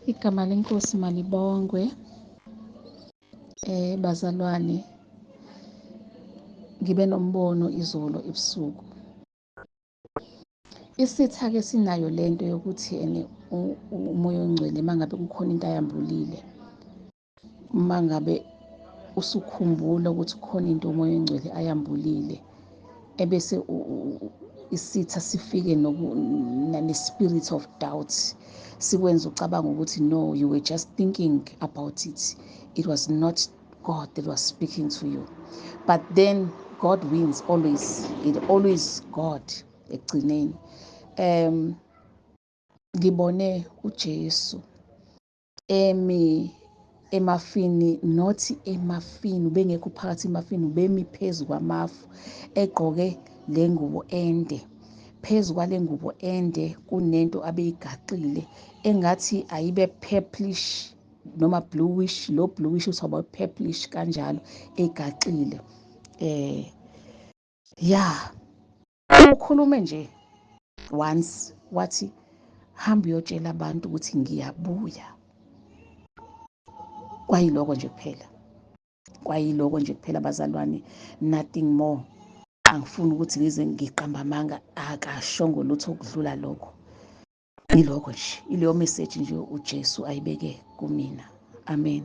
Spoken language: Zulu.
Igama leNkosi malibongwe. Bazalwane, ngibe nombono izolo ebusuku. Isitha-ke sinayo lento yokuthi ene uMoya oNgcwele uma ngabe kukhona into ayambulile, uma ngabe usukhumbula ukuthi kukhona into uMoya oNgcwele ayambulile, ebese isitha sifike ne-spirit of doubt, sikwenza ucabanga ukuthi no, you were just thinking about it, it was not God that was speaking to you. But then God wins always, it always God ekugcineni. Ngibone uJesu emi emafini, not emafini, ubengekho phakathi emafini, ubemi phezu kwamafu, egqoke le ngubo ende. Phezu kwale ngubo ende kunento abeyigaxile engathi ayibe purplish noma bluish, lo bluish uthi aba purplish kanjalo, egaxile. Ya, ukhulume nje once, wathi hamba uyotshela abantu ukuthi ngiyabuya. Kwayiloko nje kuphela, kwayiloko nje kuphela bazalwane, nothing more. Angifuni ukuthi ngize ngiqamba amanga, akashongo lutho okudlula lokho. Yiloko nje, ileyo message nje uJesu ayibeke kumina. Amen.